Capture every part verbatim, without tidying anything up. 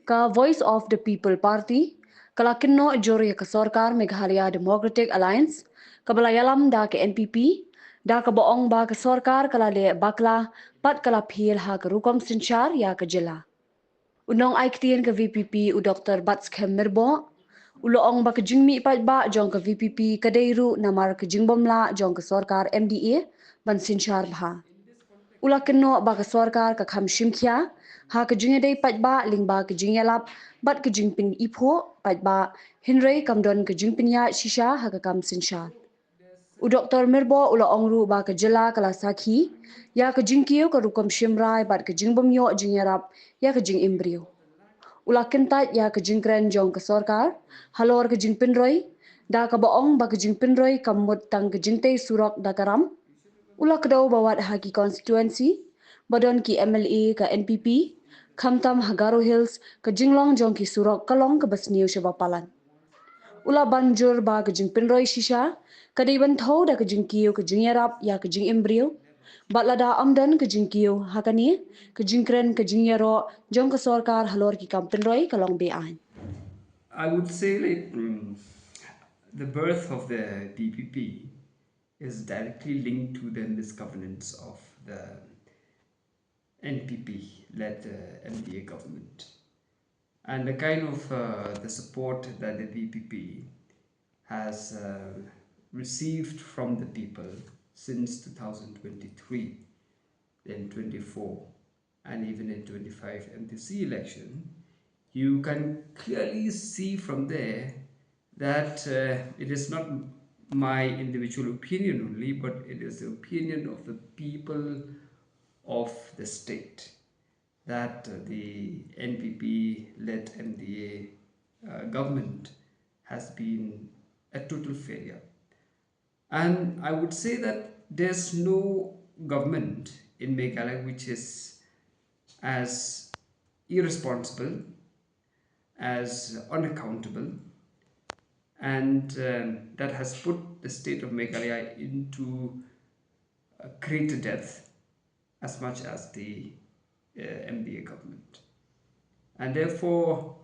Ka Voice of the People Party ka la kynnoh jur ïa ka sorkar Meghalaya Democratic Alliance kaba la ïalam da ka N P P, da kaba ong ba ka sorkar ka la leh bakla bad ka la phylla ha ka rukom synshar ïa ka jylla. U nongai ktien ka V P P u Doktor Batskhem Myrboh u la ong ba ka jingmih paidbah jong ka V P P ka dei ruh namar ka jingbym lah jong ka sorkar M D A ban synshar bha. U la kynnoh ba ka sorkar ka kham shim khia ha ka jingïadei paidbah lyngba ka jingïalap bad ka jingpyniphuh paidbah, hynrei kam don ka jingpynïaid shisha ha ka kam synshar. U Doktor Myrboh u la ong ruh ba ka jylla ka la sakhi ïa ka jingkiew ka rukom shim rai bad ka jingbym ïoh jingïarap ïa ka jingim briew. U la kyntait ïa ka jingkren jong ka sorkar halor ka jingpynroi, da kaba ong ba ka jingpynroi kam mut tang ka jingtei surok da ka ram. U la kdew ba wat ha ki constituency ba don ki M L A ka N P P, khamtam ha Garo Hills ka jinglong jong ki surok ka long kaba sniew shaba palat. U la ban jur ba ka jingpynroi shisha ka dei ban thew da ka jingkiew ka jingïarap ïa ka jingim briew, bad lada ym don ka jingkiew ha kane, ka jingkren ka jingïaroh jong ka sorkar halor ki kam pynroi ka long beaiñ. I would say, like, mm, the birth of the V P P is directly linked to the misgovernance of the N P P led uh, M D A government, and the kind of uh, the support that the V P P has uh, received from the people since two thousand twenty-three, then twenty-four, and even in twenty-five M D C election, you can clearly see from there that uh, it is not my individual opinion only, but it is the opinion of the people of the state that uh, the N P P led M D A uh, government has been a total failure. And I would say that there's no government in Meghalaya which is as irresponsible, as unaccountable, and um, that has put the state of Meghalaya into a greater debt as much as the uh, M D A government. And therefore,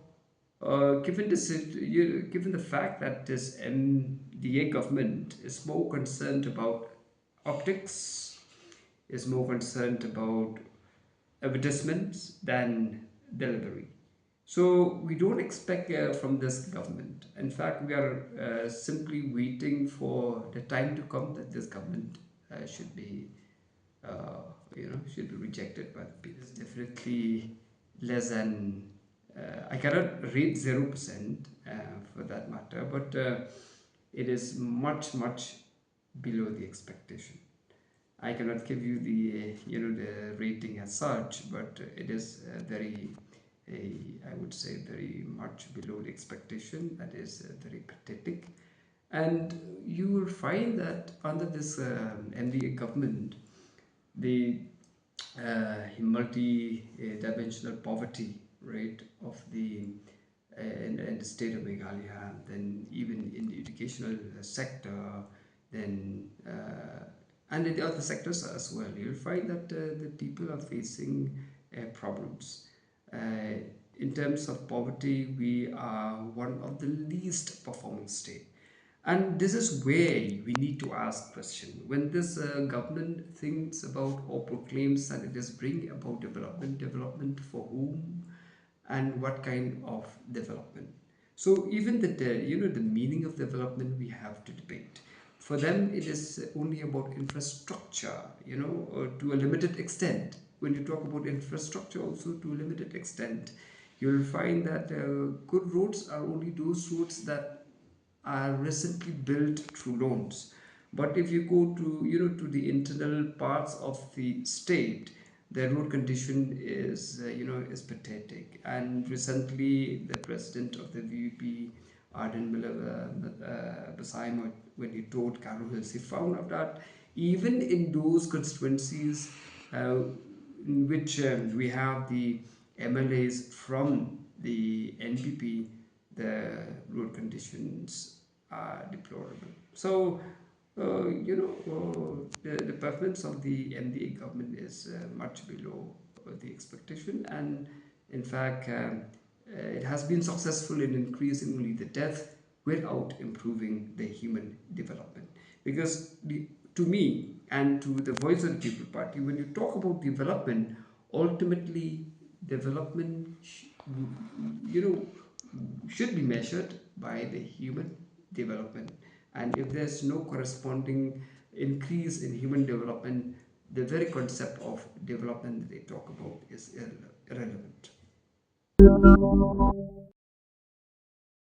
uh, given, this, you, given the fact that this M D A government is more concerned about optics, is more concerned about advertisements than delivery. So we don't expect uh, from this government. In fact, we are uh, simply waiting for the time to come that this government uh, should be, uh, you know, should be rejected by the people. It's definitely less than, uh, I cannot rate zero percent uh, for that matter, but uh, it is much, much below the expectation. I cannot give you the, you know, the rating as such, but it is uh, very, a, I would say, very much below the expectation. That is uh, very pathetic. And you will find that under this um, M D A government, the uh, multi-dimensional poverty rate of the uh, in, in the state of Meghalaya, then even in the educational uh, sector, then uh, and in the other sectors as well, you'll find that uh, the people are facing uh, problems. Uh, in terms of poverty, we are one of the least performing state. And this is where we need to ask question. When this uh, government thinks about or proclaims that it is bringing about development, development for whom and what kind of development? So even the, the you know the meaning of development we have to debate. For them, it is only about infrastructure, you know, uh, to a limited extent. When you talk about infrastructure, also to a limited extent, you'll find that uh, good roads are only those roads that are recently built through loans. But if you go to, you know, to the internal parts of the state, the road condition is, uh, you know, is pathetic. And recently, the president of the V P P, Ardent Miller uh, uh, Basaiawmoit, when he toured Garo Hills, he found out that even in those constituencies uh, in which um, we have the M L As from the N P P, the road conditions are deplorable. So Uh, you know, uh, the, the performance of the M D A government is uh, much below uh, the expectation, and in fact, um, uh, it has been successful in increasing only the death without improving the human development. Because the, to me and to the Voice of the People Party, when you talk about development, ultimately development, sh- you know, should be measured by the human development. And if there's no corresponding increase in human development, the very concept of development that they talk about is irre- irrelevant.